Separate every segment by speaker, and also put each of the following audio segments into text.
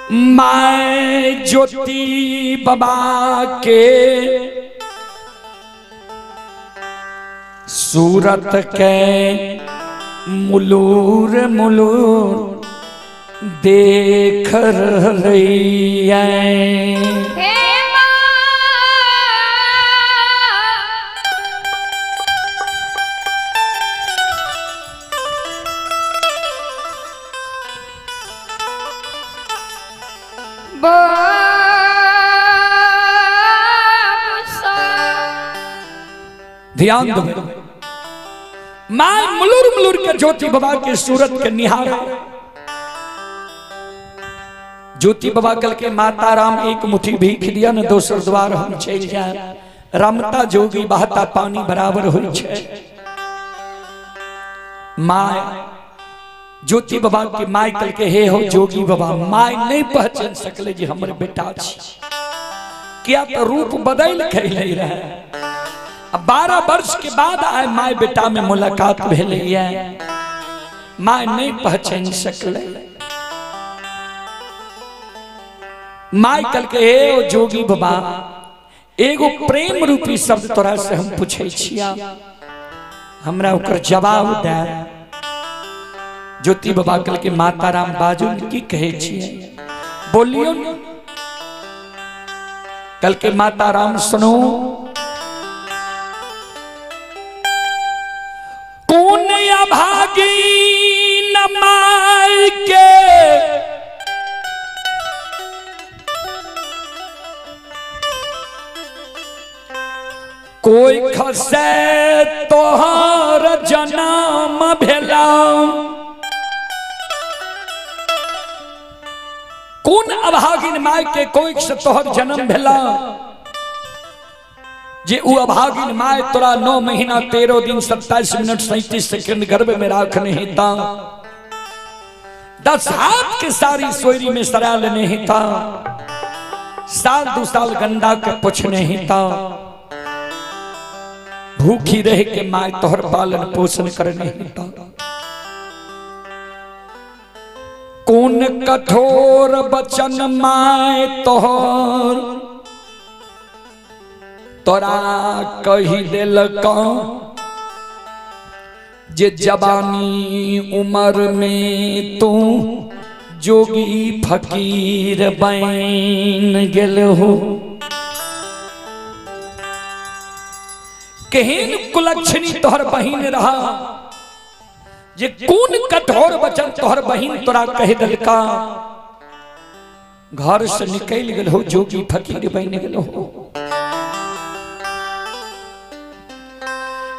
Speaker 1: My ज्योति बाबा के सूरत के मुलूर मुलूर देख रही है। ध्यान दो, my मुलुर मुलुर के ज्योति बाबा के सूरत के निहार। ज्योति बाबा कल के माता राम एक मुट्ठी भीख दिया न दोसर द्वार हम चल जाए। रमता जोगी बहता पानी बराबर हो छे। My ज्योति बाबा के my कल के हे हो जोगी बाबा, my नहीं पहचान सकले जी हमर बेटा छी, क्या तो रूप बदल के नहीं रहे। अब 12 वर्ष के बाद आए my बेटा में मुलाकात भेलै, my नहीं पहचान सकले। My कल के हे ओ जोगी बाबा, एगो प्रेम रूपी शब्द तोरा से हम पूछे छिया, हमरा ओकर जवाब दे। ज्योति बाबा कल के माता राम बाजू की कहे छिए, बोलियो। कल के माता राम सुनो, कौन अभागी न my के कोई खसे तोहर जन्म भेला। कौन अभागिन my के कोई से तोहर जन्म भेला, जे उ अभागिन my तोरा 9 महीना 13 दिन 27 मिनट 37 सेकंड गर्भ में राख नहीं था, 10 हाथ के सारी सोयरी में सराल नहीं था, साल 2 साल गंदा के पुछ नहीं था, भूखी रह के my तोहर पालन पोषण कर नहीं था। कौन कठोर बचन my तोहर तोरा कही दिलका, जे जवानी उम्र में तू जोगी फकीर बन गेल हो। केहन कुलक्षणी तोहर बहिन रहा, जे कौन कठोर वचन तोहर बहिन तोरा कह दिलका, घर से निकल गेल हो जोगी फकीर बन गेल हो।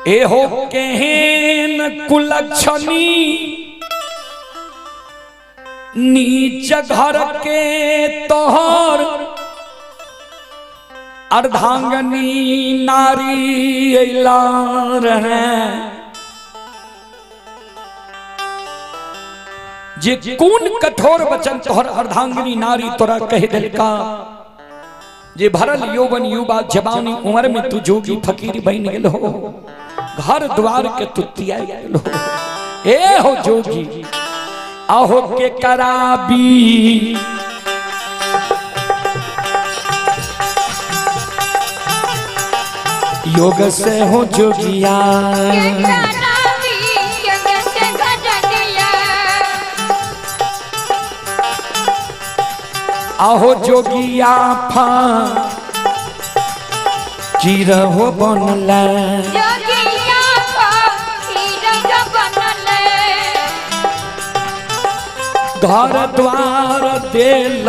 Speaker 1: ए हो केहन कुलक्षणी नीच घर के तोहर अर्धांगनी नारी अइला रहे, जे कौन कठोर वचन तोहर अर्धांगिनी नारी तोरा कह दिलका, जे भरल यौवन युवा जवानी उम्र में तू जोगी फकीर बन गेल हो, घर द्वार के तू त्याग गेल हो। ए हो जोगी आहो के कराबी योग से हो जोगिया, आहो जोगिया फा चीर हो बनला,
Speaker 2: जोगिया फकीर बनले,
Speaker 1: घर द्वार देल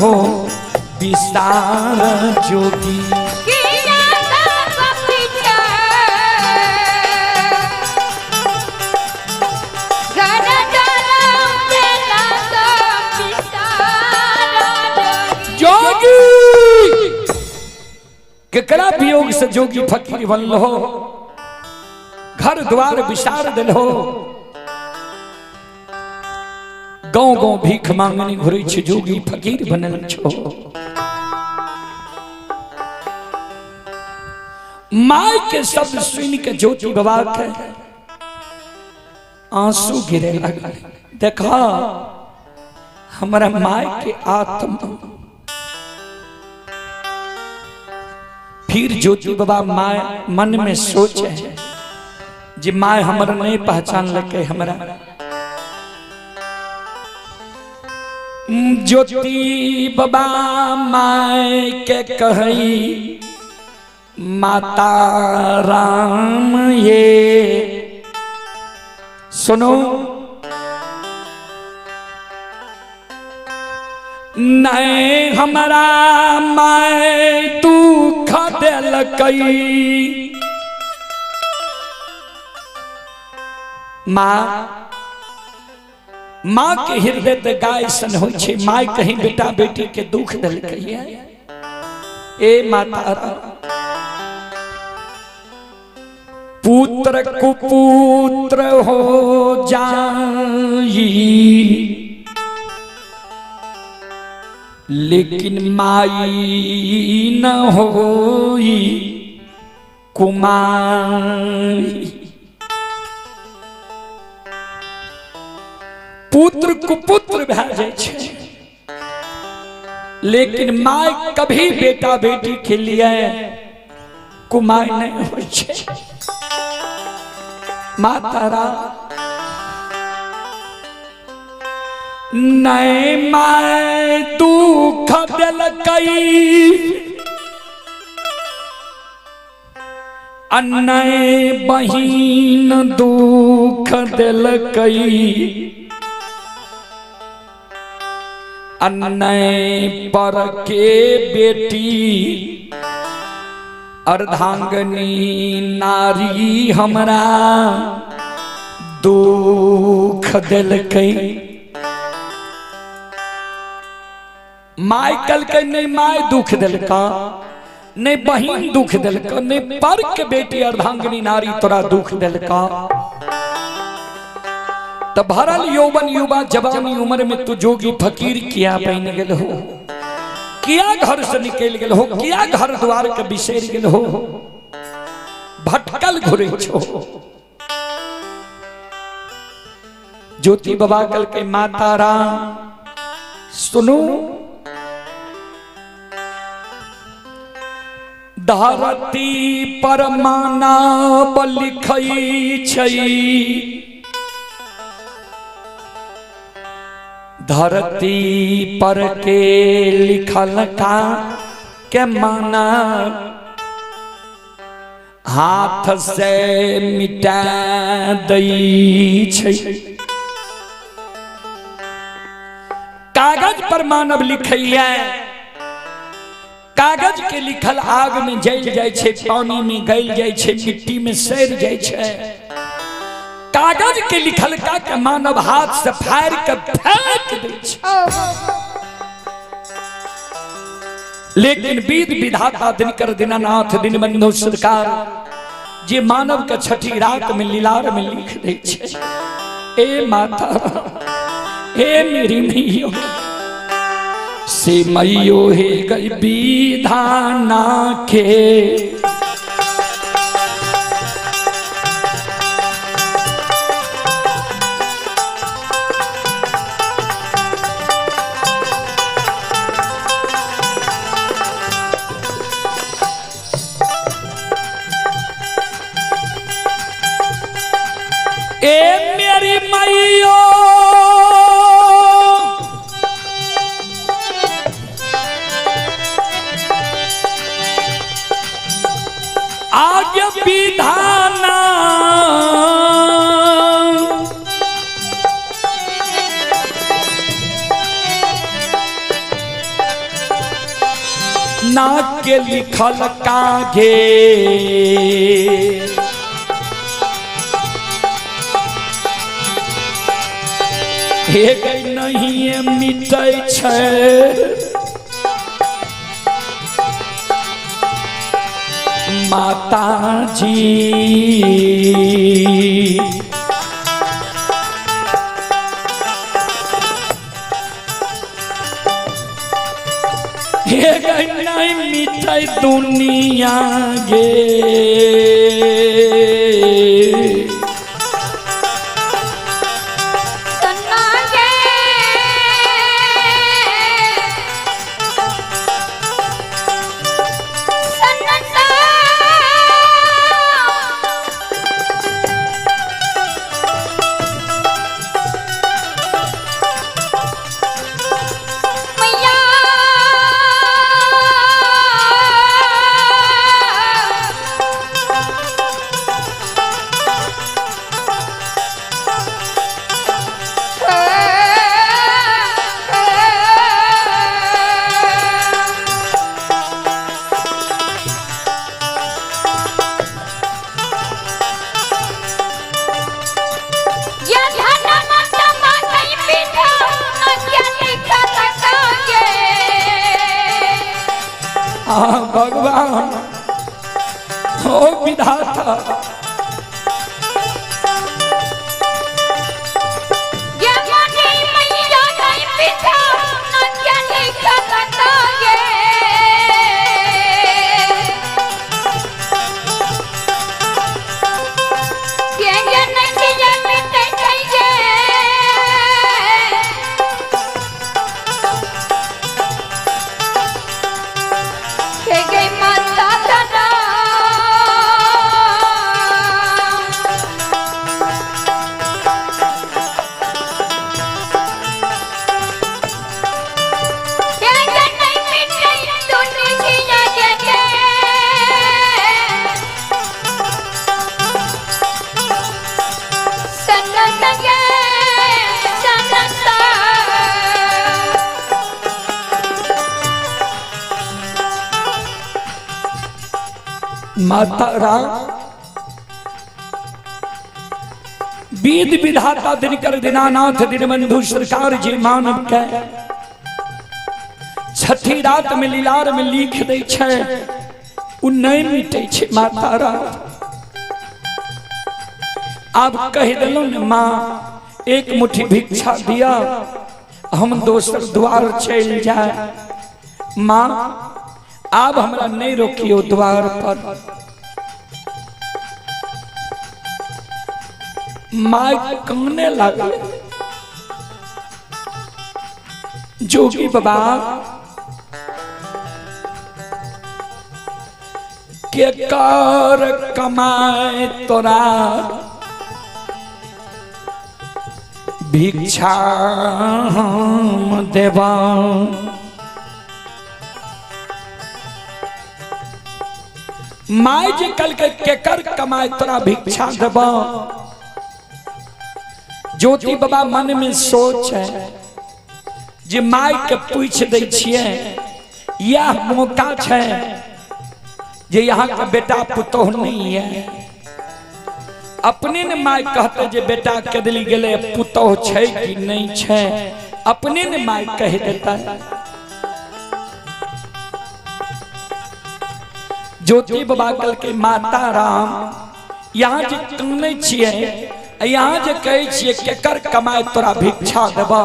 Speaker 1: हो विस्तार जोगी।
Speaker 2: किया सब पीछे घर द्वार देला सब विस्तार
Speaker 1: जोगी केकरा वियोग से जोगी फकीर बनल हो, घर द्वार विसार दिल हो, गाँव गाँव भीख मांगनी घुरै छै जोगी फकीर बनल छो। My के शब्द सुन के ज्योति बाबा के आंसू गिरे लगल। देखा हमरा माय के आत्मा। फिर ज्योति बाबा my मन में सोचे जे my हमर नहीं पहचान लके हमरा। ज्योति बाबा my के कही माता राम ये सुनो, नहीं हमारा my दुख दिलकई। माँ माँ के हृदय ते गाय सन होइ छे, my कहीं बेटा बेटी के दुख दिलकई है। ए माता पुत्र कुपुत्र हो जाई लेकिन माई न होई कुमारी। पुत्र कुपुत्र भए जाइ छै लेकिन my कभी बेटा बेटी के लिए कुमार नहीं होइ छै। माता राम नहीं my दुख दिलकई अन्नय बहिन दुख दिलकई, अन्नय पर के बेटी अर्धांगनी नारी हमरा दुख दिलकई। My कलकै नहीं my दुख दिलका, नहीं बहिन दुख दिलका, नहीं पर के बेटी अर्धांगनी नारी तोरा दुख दिलका। त भरल यौवन युवा जवानी उम्र में तू जोगी फकीर किया बन गेल हो, किया घर से निकल गेल हो, किया घर द्वार के बिसरि गेल हो, भटकल घुरे छो। ज्योति बाबा कल माता राम सुनू, धरती पर मानव लिखई छै, धरती पर के लिखल का के माना हाथ से मिटा दै छै। कागज पर मानव लिखैया, कागज के लिखल आग में जल जाय छै, पानी में गल जाय छै, मिट्टी में सड़ जाय छै। कागज के लिखल का के मानव हाथ से फाड़ के फेंक दै छै। लेकिन वेद विधाता दिनकर दीनानाथ दीनबंधु सरकार जे मानव के छठी रात में लीलार में लिख दै छै। ए माता, ए मेरी मैयो से मैयो हे गई विधाना के, ए मेरी मैयो आगे विधाना ना के लिखल कागे, हे गई नहीं मिटै छै। माता जी हे गई नहीं मिटै दुनिया गे,
Speaker 2: सन्ना गे।
Speaker 1: भगवान हो विधाता।
Speaker 2: ये मनी मैया नहीं पिता न ज्ञानी करता गे। ये ये नहीं ये मिटे गे। ये ये माता धरा। ये ये नहीं मिटे दुनिया के गे। सनत गे सनता।
Speaker 1: माता राम वेद विधाता दिनकर दीनानाथ दीनबंधु सरकार जी मानव के छठी रात में लीलार में लिख दै छै उ नहीं मिटे छै। माता राम आब कहि देलहुँ ने माँ एक मुट्ठी भिक्षा दिया हम दोसर द्वार चलि जाए। माँ आब हमरा नहीं रोकियो द्वार पर। माँ काने लागल जोगी बाबा के कर कमाए तोरा भिक्षा हम देवा। My जे कल के केकर कमाए तोरा भिक्षा देबा। ज्योति बाबा मन में सोच है जे my के पूछ दै छियै यह मौका छै जे यहाँ के बेटा पुतोह नहीं है। अपने ने my कहते जे बेटा केदली गेले पुतोह छै कि नहीं छै अपने ने my कह देता है। ज्योति बाबा कल के माता राम यहाँ जे कानै छियै यहाँ जे कहै छियै केकर कमाए तोरा भिक्षा देबा।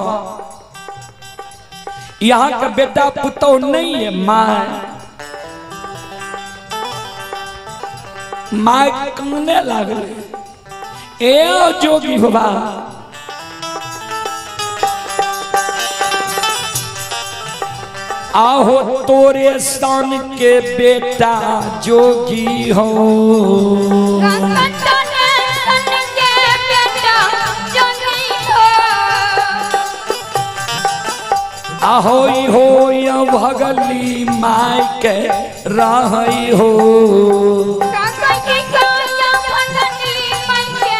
Speaker 1: यहाँ के बेटा पुतोह नहीं है। My my काने लागल ए जोगी बाबा आहो तोरे सन के बेटा जोगी हो।
Speaker 2: तोरे सन के बेटा जोगी हो।
Speaker 1: आहो हो भगली my के रहई हो।
Speaker 2: काका काया भगली माई के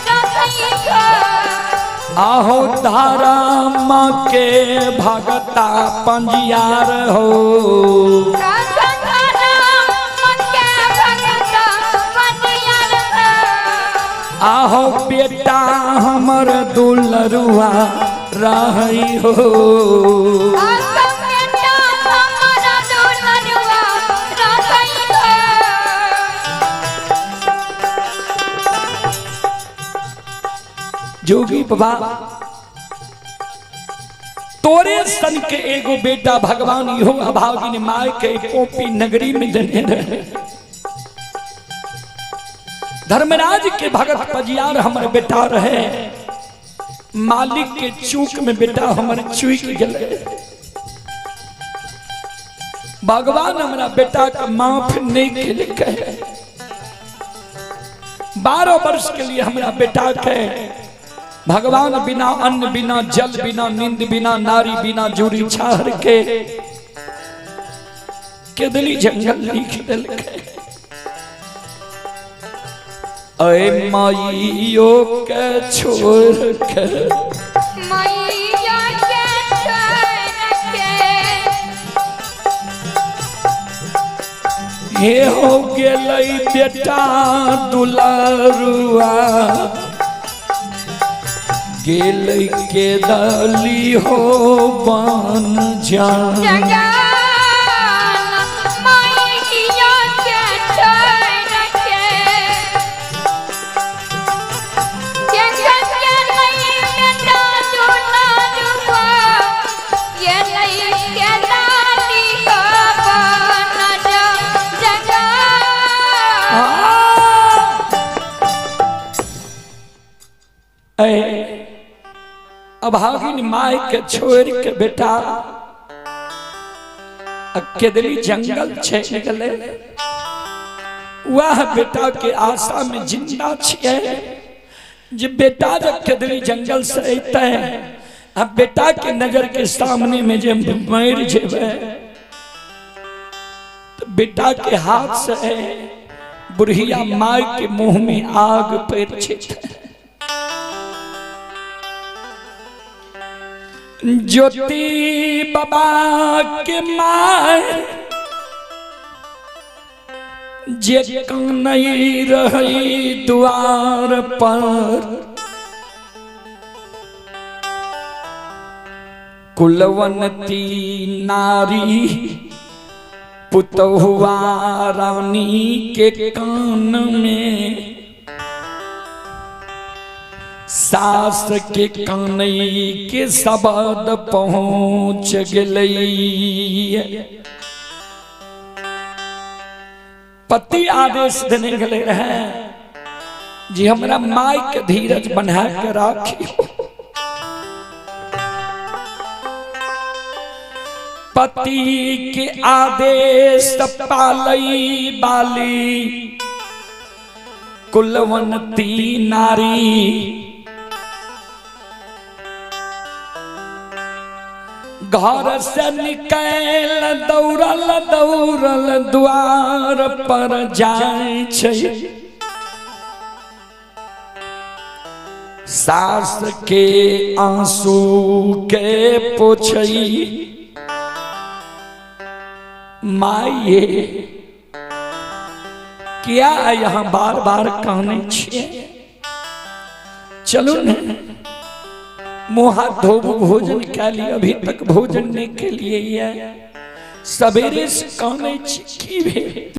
Speaker 2: रहई हो।
Speaker 1: आहो धारा माँ के भगता पंजियार हो।
Speaker 2: काका धारा मन के भगता बनियार हो।
Speaker 1: आहो बेटा हमर दुलरुआ रहई हो।
Speaker 2: काका बेटा हमर दुलरुआ रहई हो।
Speaker 1: जोगी बाबा तोरे सन के एगो बेटा भगवान इहो अभागिन my के पोपी नगरी में देने रहे। धर्मराज के भगत पजियार हमर बेटा रहे। मालिक के चूक में बेटा हमर चूक गए। भगवान हमरा बेटा का माफ नहीं केलकै। 12 वर्ष के लिए हमरा बेटा के भगवान बिना अन्न बिना जल बिना नींद बिना नारी बिना जूरी छाहर के केदली जंगल लिख देलकै। अय माइयो के छोड़ के
Speaker 2: मैया के छोड़ के
Speaker 1: हे हो गेलै बेटा दुलारुआ गेलै के दली हो बन जा।
Speaker 2: जगान
Speaker 1: अभागिन माय के छोड़ के बेटा केदली जंगल चलि गेलै। वह बेटा के आशा में जिंदा छियै जे बेटा जब केदली जंगल से अयतै आ बेटा के नजर के सामने में जे मरि जेबै तो बेटा के हाथ से बुढ़िया माय के मुंह में आग पड़ि जेतै। ज्योति बाबा के my जे कनई रही द्वार पर, कुलवंती नारी पुतहुआ रानी के कान में सास के कानई के शब्द पहुंच गेलै। पति आदेश देने गेलै रहे जी हमरा माय के धीरज बना के राखियो। पति के आदेश पालई बाली कुलवंती नारी, घर से निकल दौड़ल दौड़ल द्वार पर जाय छै, सास के आंसू के पोछई माये क्या यहाँ बार बार कहने छियै, चलू ने मुँह हाथ धोबू भोजन के लिए, अभी तक भोजन नहीं के लिए सवेरे से कहने छी की भेल।